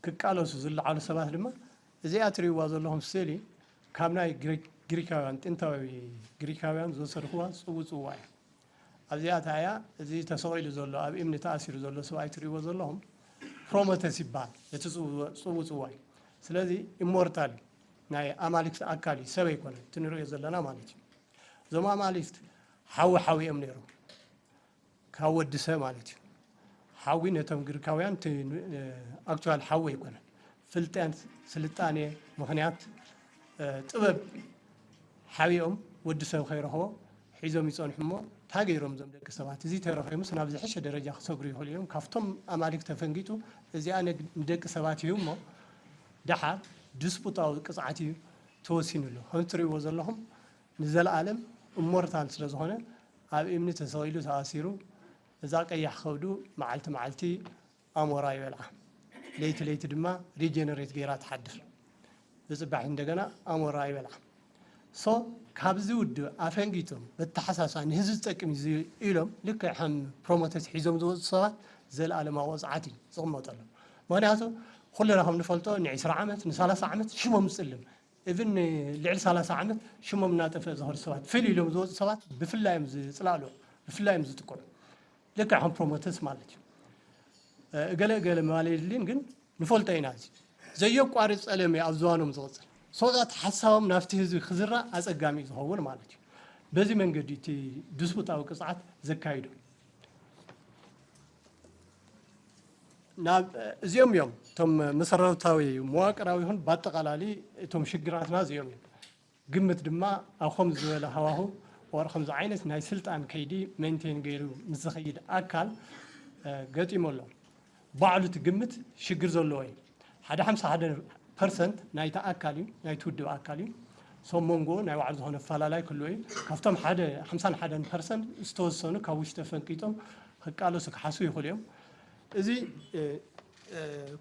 ክቃለሱ ዝለዓሉ ሰባት ድማ እዚኣ ትሪእዋ ዘለኹም ስእሊ ካብ ናይ ግሪካውያን፣ ጥንታዊ ግሪካውያን ዝወሰድኩዋ ፅውፅዋ እያ። ኣብዚኣ እታ እያ። እዚ ተሰቒሉ ዘሎ፣ ኣብ እምኒ ተኣሲሩ ዘሎ ሰብኣይ ትሪእዎ ዘለኹም ፕሮመተስ ይበሃል እቲ ፅውፅዋይ። ስለዚ ኢሞርታል ናይ ኣማልክቲ ኣካል እዩ፣ ሰብ ኣይኮነን እቲ ንሪኦ ዘለና ማለት እዩ። እዞም ኣማልክት ሓዊ ሓዊ እዮም ነይሮም ካብ ወዲ ሰብ ማለት እዩ። ሓዊ ነቶም ግሪካውያን ኣክቹዋል ሓዊ ኣይኮነን፣ ፍልጠት፣ ስልጣኔ፣ ምኽንያት፣ ጥበብ ሓቢኦም ወዲ ሰብ ከይረኽቦ ሒዞም ይጸንሑ እሞ እንታይ ገይሮም እዞም ደቂ ሰባት? እዚ ተረኺቦምስ ናብ ዝሐሸ ደረጃ ክሰግሩ ይኽእሉ እዮም። ካብቶም ኣማልክ ተፈንጊጡ እዚኣ ንደቂ ሰባት እዩ እሞ ደሓር ድስቡጣዊ ቅፅዓት እዩ ተወሲኑ ኣሎ። ከም እትሪእዎ ዘለኹም ንዘለኣለም እሞርታል ስለ ዝኾነ ኣብ እምኒ ተሰቒሉ ተኣሲሩ እዛ ቀያሕ ከብዱ መዓልቲ መዓልቲ ኣሞራ ይበልዓ፣ ለይቲ ለይቲ ድማ ሪጀነሬት ገይራ ትሓድር። ብፅባሕ እንደገና ኣሞራ ይበልዓ። ሶ ካብዚ ውድብ ኣፈንጊጦም በተሓሳሳ ንህዝቢ ዝጠቅም እዩ ኢሎም ልክዕ ከም ፕሮሞተስ ሒዞም ዝወፁ ሰባት ዘለኣለማዊ ቅፅዓት እዩ ዝቕመጠሎም። ምክንያቱ ኩልና ከም ንፈልጦ ንዒስራ ዓመት ንሳላሳ ዓመት ሽሞም ዝፅልም ኢቭን ልዕሊ ሰላሳ ዓመት ሽሞም እናጠፍአ ዝኸዱ ሰባት፣ ፍል ኢሎም ዝወፁ ሰባት ብፍላይ እዮም ዝፅላእሉ፣ ብፍላይ እዮም ዝጥቅዑ። ልክዕ ከም ፕሮሞተስ ማለት እዩ። እገለ እገለ ምባል የድልይን፣ ግን ንፈልጦ ኢና። እዚ ዘየቋርፅ ፀለመ ኣብ ዝባኖም ዝቕፅል ሰውዛት ሓሳቦም ናብቲ ህዝቢ ክዝራእ ኣፀጋሚ እዩ ዝኸውን ማለት እዩ። በዚ መንገዲ እቲ ድስቡጣዊ ቅፅዓት ዘካይዱ። እዚኦም እዮም እቶም መሰረታዊ መዋቅራዊ ይኹን ብኣጠቓላሊ እቶም ሽግራትና እዚኦም እዮም። ግምት ድማ ኣብ ከምዚ ዝበለ ሃዋሁ ወር ከምዚ ዓይነት ናይ ስልጣን ከይዲ ሜንቴን ገይሩ ምስ ዝኸይድ ኣካል ገጢሙ ኣሎ። ባዕሉ እቲ ግምት ሽግር ዘለዎ እዩ። ሓደ ሓምሳ ሓደ ፐርሰንት ናይቲ ኣካል እዩ፣ ናይቲ ውድብ ኣካል እዩ። ሰብ መንጎ ናይ ባዕሉ ዝኾነ ኣፈላላይ ክህልዎ እዩ። ካብቶም ሓደ ሓምሳን ሓደን ፐርሰንት ዝተወሰኑ ካብ ውሽጢ ፈንቂጦም ክቃለሱ ክሓስቡ ይኽእሉ እዮም። እዚ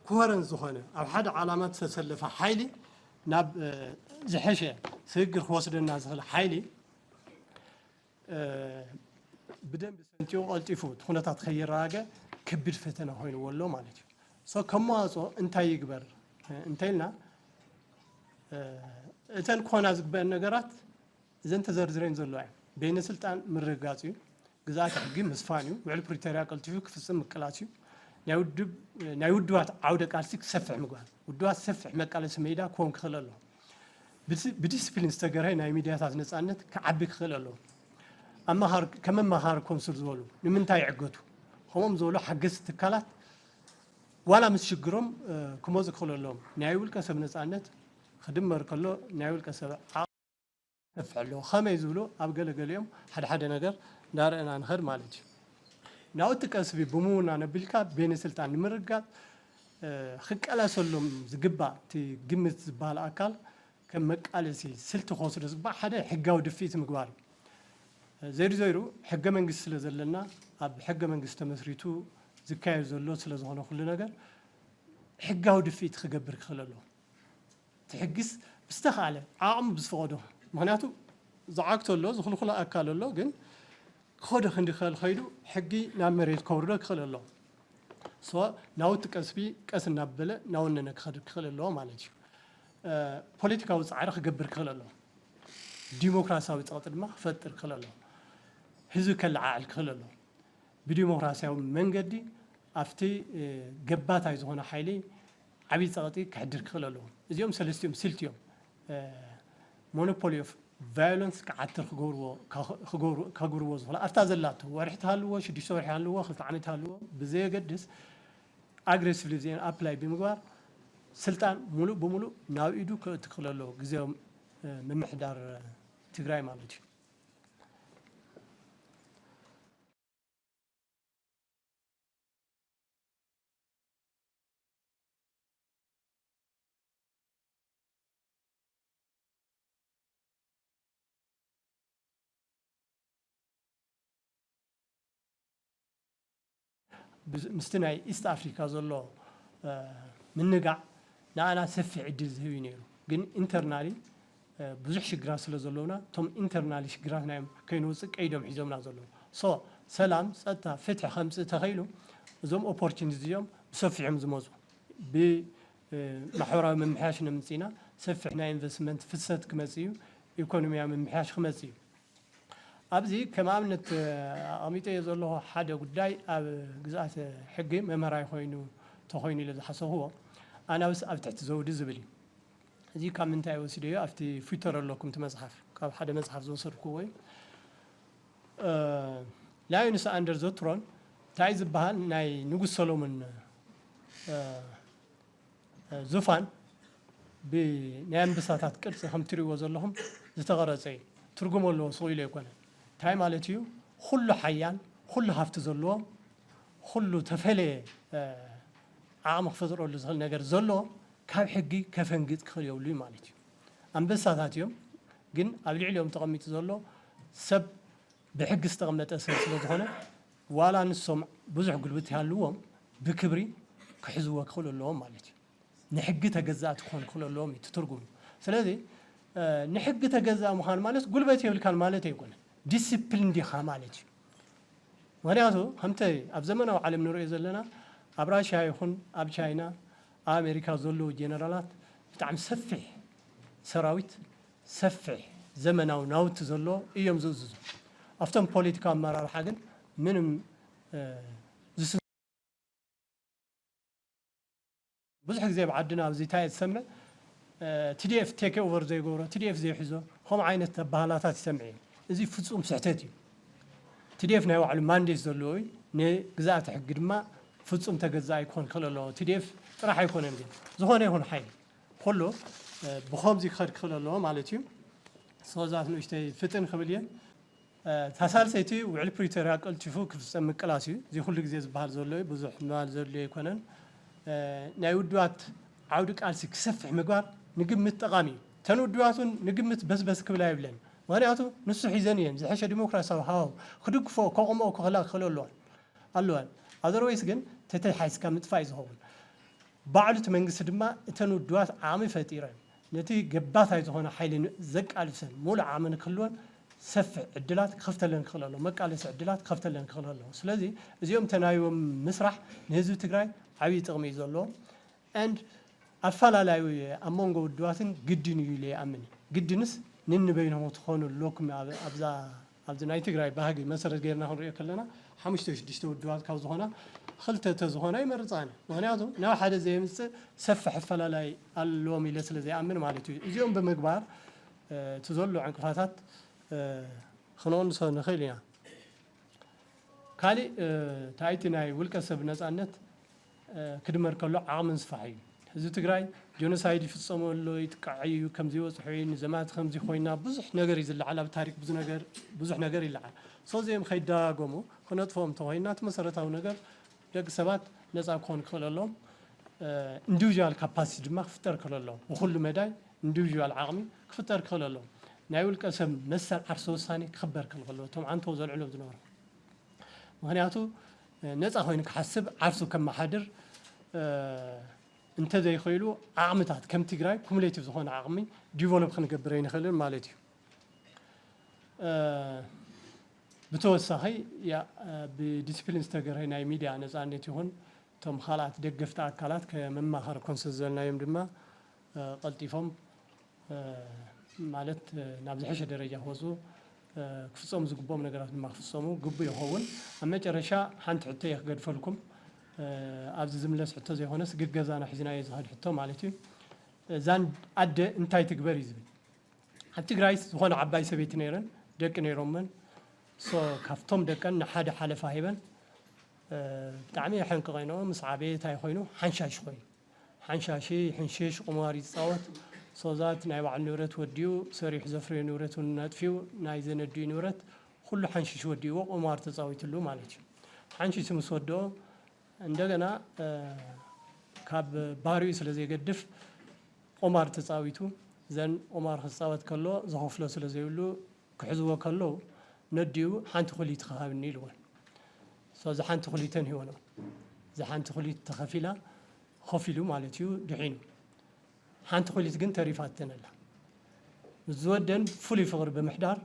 ኮረንት ዝኾነ ኣብ ሓደ ዓላማ ዝተሰለፈ ሓይሊ ናብ ዝሐሸ ስግግር ክወስደና ዝኽእል ሓይሊ ብደንቢ ሰንቲኡ ቀልጢፉ እቲ ኩነታት ከይረጋገ ከቢድ ፈተና ኮይንዎ ኣሎ ማለት እዩ። ሶ ከም መዋፅኦ እንታይ ይግበር እንተኢልና እተን ክኾና ዝግበአን ነገራት እዘን ተዘርዝረን ዘለዋ እየን። ቤነ ስልጣን ምርግጋፅ እዩ። ግዝኣተ ሕጊ ምስፋን እዩ። ውዕል ፕሪቶርያ ቀልጢፉ ክፍፅም ምቅላስ እዩ። ናይ ውድብ ናይ ውድባት ዓውደ ቃልሲ ክሰፍሕ ምግባር፣ ውድባት ሰፊሕ መቃለሲ ሜዳ ክኾን ክኽእል ኣለዎ። ብዲስፕሊን ዝተገርሀ ናይ ሚድያታት ነፃነት ክዓቢ ክኽእል ኣለዎ። ኣመኻር ከም ኣመኻሪ ኮንሱል ዝበሉ ንምንታይ ይዕገቱ? ከምኦም ዝበሉ ሓገዝቲ ትካላት ዋላ ምስ ሽግሮም ክመፁ ክኽእሉ ኣለዎም። ናይ ውልቀ ሰብ ነፃነት ክድመር ከሎ ናይ ውልቀ ሰብ ዓቕሚ ሰፍሕ ኣለዎ። ከመይ ዝብሉ ኣብ ገለ ገሊኦም ሓደ ሓደ ነገር እንዳረእና ንኸድ ማለት እዩ። ናውቲ ቀስቢ ብምውናን ኣቢልካ ቤነ ስልጣን ንምርጋጥ ክቀለሰሎም ዝግባእ እቲ ግምት ዝበሃል ኣካል ከም መቃለሲ ስልቲ ክወስዶ ዝግባእ ሓደ ሕጋዊ ድፍኢት ምግባር እዩ። ዘይሩ ዘይሩ ሕገ መንግስቲ ስለ ዘለና ኣብ ሕገ መንግስቲ ተመስሪቱ ዝካየድ ዘሎ ስለ ዝኾነ ኩሉ ነገር ሕጋዊ ድፍኢት ክገብር ክኽእል ኣለዎ። እቲ ሕጊስ ብዝተኻለ ዓቕሙ ብዝፈቐዶ ምክንያቱ ዝዓግቶ ኣሎ ዝኽልኩሎ ኣካል ኣሎ ግን ክኸዶ ክንዲ ክኸል ከይዱ ሕጊ ናብ መሬት ከውርዶ ክኽእል ኣለዎ። ሶ ናውቲ ቀስቢ ቀስ እናበለ እናወነነ ክኸድ ክኽእል ኣለዎ ማለት እዩ። ፖለቲካዊ ፃዕሪ ክገብር ክኽእል ኣለዎ። ዲሞክራሲያዊ ፀቕጢ ድማ ክፈጥር ክኽእል ኣለዎ። ህዝቢ ከለዓዕል ክኽእል ኣለዎ። ብዲሞክራሲያዊ መንገዲ ኣብቲ ገባታይ ዝኾነ ሓይሊ ዓብዪ ፀቕጢ ክሕድር ክኽእል ኣለዎ። እዚኦም ሰለስቲኦም ስልቲ እዮም። ሞኖፖሊ ኦፍ ቫዮለንስ ክዓትር ክገብርዎ ዝኽእሉ ኣብታ ዘላቶ ወርሒ ትሃልዎ ሽዱሽተ ወርሒ ሃልዎ ክልተ ዓመት ሃልዎ ብዘየገድስ ኣግሬሲቭሊ እዚአን ኣፕላይ ብምግባር ስልጣን ሙሉእ ብሙሉእ ናብ ኢዱ ክእትክል ኣለዎ ግዜያዊ ምምሕዳር ትግራይ ማለት እዩ። ምስቲ ናይ ኢስት ኣፍሪካ ዘሎ ምንጋዕ ንኣና ሰፊሕ ዕድል ዝህብ እዩ ነይሩ። ግን ኢንተርናሊ ብዙሕ ሽግራት ስለ ዘለውና እቶም ኢንተርናሊ ሽግራት ናዮም ከይንወፅእ ቀይዶም ሒዞምና ዘለዉ። ሶ ሰላም፣ ፀጥታ፣ ፍትሒ ከምፅእ ተኸይሉ እዞም ኦፖርቹኒቲ እዚኦም ብሰፊሖም ዝመፁ ብማሕበራዊ ምምሕያሽ ነምፅእና ሰፊሕ ናይ ኢንቨስትመንት ፍሰት ክመፅእ እዩ። ኢኮኖሚያዊ ምምሕያሽ ክመፅእ እዩ። ኣብዚ ከም ኣብነት ኣቐሚጠዮ ዘለኹ ሓደ ጉዳይ ኣብ ግዝኣት ሕጊ መምህራይ ኮይኑ ተኾይኑ ኢለ ዝሓሰብዎ ኣናብስ ኣብ ትሕቲ ዘውዲ ዝብል እዩ። እዚ ካብ ምንታይ ወሲደዮ? ኣብቲ ፊውተር ኣለኩም እቲ መፅሓፍ ካብ ሓደ መፅሓፍ ዝወሰድኩዎ እዩ። ላዮንስ ኣንደር ዘ ትሮን እንታይ ዝበሃል ናይ ንጉስ ሰሎሞን ዙፋን ብናይ ኣንበሳታት ቅርፂ ከም ትሪእዎ ዘለኹም ዝተቐረፀ እዩ። ትርጉም ኣለዎ ስቕ ኢሉ ኣይኮነን። እንታይ ማለት እዩ? ኩሉ ሓያል፣ ኩሉ ሃፍቲ ዘለዎ፣ ኩሉ ተፈለየ ዓቕሚ ክፈጥረሉ ዝኽእል ነገር ዘለዎ ካብ ሕጊ ከፈንግጥ ክኽእል የብሉ እዩ ማለት እዩ። ኣንበሳታት እዮም፣ ግን ኣብ ልዕሊኦም ተቐሚጡ ዘሎ ሰብ ብሕጊ ዝተቐመጠ ሰብ ስለ ዝኾነ ዋላ ንሶም ብዙሕ ጉልበት ይሃልዎም ብክብሪ ክሕዝዎ ክኽእሉ ኣለዎም ማለት እዩ። ንሕጊ ተገዛእቲ ክኾኑ ክኽእሉ ኣለዎም እዩ እቲ ትርጉሙ። ስለዚ ንሕጊ ተገዛእ ምዃን ማለት ጉልበት የብልካን ማለት ኣይኮነን፣ ዲስፕሊን ዲኻ ማለት እዩ። ምክንያቱ ከምቲ ኣብ ዘመናዊ ዓለም ንሪኦ ዘለና ኣብ ራሽያ ይኹን ኣብ ቻይና ኣብ ኣሜሪካ ዘለዉ ጀነራላት ብጣዕሚ ሰፊሕ ሰራዊት ሰፊሕ ዘመናዊ ናውቲ ዘለዎ እዮም ዝእዝዙ። ኣብቶም ፖለቲካዊ ኣመራርሓ ግን ምንም ዝስ ብዙሕ ግዜ ኣብ ዓድና ኣብዚ እንታይ እየ ዝሰምዕ ቲዲኤፍ ቴክ ኦቨር ዘይገብሮ ቲዲኤፍ ዘይሕዞ ከምኡ ዓይነት ኣባህላታት ይሰምዕ እየ። እዚ ፍፁም ስሕተት እዩ። ቲዲኤፍ ናይ ባዕሉ ማንዴት ዘለዎ እዩ። ንግዝኣተ ሕጊ ድማ ፍፁም ተገዛኣይ ክኾን ክኽእል ኣለዎ። ቲዲኤፍ ጥራሕ ኣይኮነን ግን ዝኾነ ይኹን ሓይሊ ኩሉ ብኸምዚ ክኸድ ክኽእል ኣለዎ ማለት እዩ። ሰዛት ንእሽተይ ፍጥን ክብል እየ። እታ ሳልሰይቲ ውዕል ፕሪቶርያ ቀልጢፉ ክፍፀም ምቅላስ እዩ። እዚ ኩሉ ግዜ ዝበሃል ዘሎ እዩ፣ ብዙሕ ምባል ዘድልዮ ኣይኮነን። ናይ ውድባት ዓውዲ ቃልሲ ክሰፍሕ ምግባር ንግምት ጠቓሚ እዩ። እተን ውድባት እውን ንግምት በስበስ ክብላ የብለን። ምኽንያቱ ንሱ ሒዘን እየን ዝሐሸ ዲሞክራሲያዊ ሃዋሁ ክድግፎ ከቑመኦ ክኽእላ ክኽእሉ ኣለዋን ኣለዋን። ኣዘርወይስ ግን ተተሓይዝካ ምጥፋእ እዩ ዝኸውን። ባዕሉ እቲ መንግስቲ ድማ እተን ውድባት ዓቕሚ ፈጢረን ነቲ ገባታይ ዝኾነ ሓይሊ ዘቃልሰን ሙሉእ ዓቕሚ ንክህልወን ሰፍሕ ዕድላት ክኸፍተለን ክኽእል ኣለዎ፣ መቃለሲ ዕድላት ክኸፍተለን ክኽእል ኣለዎ። ስለዚ እዚኦም ተናቢቦም ምስራሕ ንህዝቢ ትግራይ ዓብዪ ጥቕሚ እዩ ዘለዎ። And ኣፈላላዩ ኣብ መንጎ ውድባትን ግድን እዩ ኢለ ይኣምን። ግድንስ ንንበይንኹም ትኾኑ ኣለኩም ኣብዛ ኣብዚ ናይ ትግራይ ባህጊ መሰረት ገይርና ክንሪኦ ከለና ሓሙሽተ ሽዱሽተ ውድባት ካብ ዝኾና ክልተ ተዝኾና ይመርፃኒ። ምክንያቱ ናብ ሓደ ዘየምፅእ ሰፊሕ ኣፈላላይ ኣለዎም ኢለ ስለ ዘይኣምን ማለት እዩ። እዚኦም ብምግባር እቲ ዘሎ ዕንቅፋታት ክነቕንሶ ንኽእል ኢና። ካሊእ እቲ ናይ ውልቀ ሰብ ነፃነት ክድመር ከሎ ዓቕሚ ምስፋሕ እዩ። ህዝቢ ትግራይ ጀኖሳይድ ይፍፀሞ ኣሎ፣ ይጥቃዕ እዩ፣ ከምዚ ይበፅሖ እዩ፣ ንዘማት ከምዚ ኮይና ብዙሕ ነገር እዩ ዝለዓል። ኣብ ታሪክ ብዙ ነገር ብዙሕ ነገር ይለዓል። ሶ እዚኦም ከይደጋገሙ ክነጥፍኦም እንተኮይና እቲ መሰረታዊ ነገር ደቂ ሰባት ነፃ ክኾኑ ክኽእል ኣለዎም። ኢንዲቪዥዋል ካፓሲቲ ድማ ክፍጠር ክኽእል ኣለዎም። ብኩሉ መዳይ ኢንዲቪዥዋል ዓቕሚ ክፍጠር ክኽእል ኣለዎም። ናይ ውልቀ ሰብ መሰል ዓርሰ ውሳኔ ክኽበር ክኽእል ኣለዎ። እቶም ዓንቶ ዘልዕሎም ዝነበሩ ምክንያቱ ነፃ ኮይኑ ክሓስብ ዓርሱ ከመሓድር እንተዘይኽእሉ ዓቕምታት ከም ትግራይ ኩሙሌቲቭ ዝኾነ ዓቕሚ ዲቨሎፕ ክንገብር ኣይንኽእልን ማለት እዩ። ብተወሳኺ ብዲስፕሊን ዝተገርሀ ናይ ሚድያ ነፃነት ይኹን እቶም ካልኣት ደገፍቲ ኣካላት ከመማኸር ኮንሰስ ዘልናዮም ድማ ቀልጢፎም ማለት ናብ ዝሐሸ ደረጃ ክወፁ ክፍፀሙ ዝግብኦም ነገራት ድማ ክፍፀሙ ግቡ ይኸውን። ኣብ መጨረሻ ሓንቲ ሕቶ እየ ክገድፈልኩም። ኣብዚ ዝምለስ ሕቶ ዘይኮነስ ግገዛና ሒዝናዮ ዝኸድ ሕቶ ማለት እዩ። እዛን ኣደ እንታይ ትግበር እዩ ዝብል። ኣብ ትግራይ ዝኾነ ዓባይ ሰበይቲ ነይረን፣ ደቂ ነይሮመን። ሶ ካብቶም ደቀን ንሓደ ሓለፋ ሂበን ብጣዕሚ የሐንቅቐንኦ። ምስ ዓበየ እንታይ ኮይኑ ሓንሻሽ ኮይኑ ሓንሻሺ፣ ሕንሽሽ፣ ቁማር ይፃወት። ሶዛት ናይ ባዕሉ ንብረት ወዲኡ፣ ሰሪሑ ዘፍረዮ ንብረት እውን ነጥፊኡ፣ ናይ ዘነድዩ ንብረት ኩሉ ሓንሽሽ ወዲእዎ ቁማር ተፃዊትሉ ማለት እዩ። ሓንሽሽ ምስ ወደኦ እንደገና ካብ ባህሪኡ ስለ ዘይገድፍ ቁማር ተፃዊቱ ዘን ቁማር ክፃወት ከሎ ዝኸፍሎ ስለ ዘይብሉ ክሕዝዎ ከለዉ ነዲኡ ሓንቲ ኩሊት ክሃብኒ ኢልወን። እዛ ሓንቲ ኩሊተን ሂወኖ። እዛ ሓንቲ ኩሊት ተኸፊላ ኮፍ ኢሉ ማለት እዩ ድሒኑ። ሓንቲ ኩሊት ግን ተሪፋተን ኣላ። ምስ ዝወደን ፍሉይ ፍቕሪ ብምሕዳር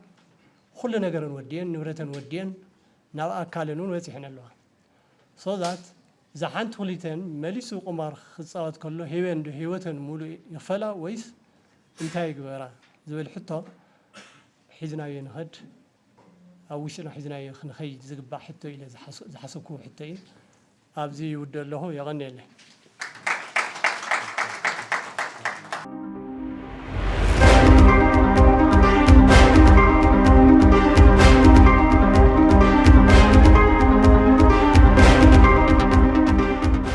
ኩሉ ነገረን ወዲየን፣ ንብረተን ወዲየን፣ ናብ ኣካለን እውን በፂሐን ኣለዋ። ሶ ዛት እዛ ሓንቲ ኩሊተን መሊሱ ቁማር ክፃወት ከሎ ሂበን ዶ ህይወተን ሙሉእ ይኽፈላ ወይስ እንታይ ይግበራ ዝብል ሕቶ ሒዝናዮ ንኸድ ኣብ ውሽጥና ሒዝናዮ ክንኸይድ ዝግባእ ሕቶ ኢለ ዝሓሰብኩዎ ሕቶ እዩ። ኣብዚ ይውደ ኣለኹ። የቐንየለይ።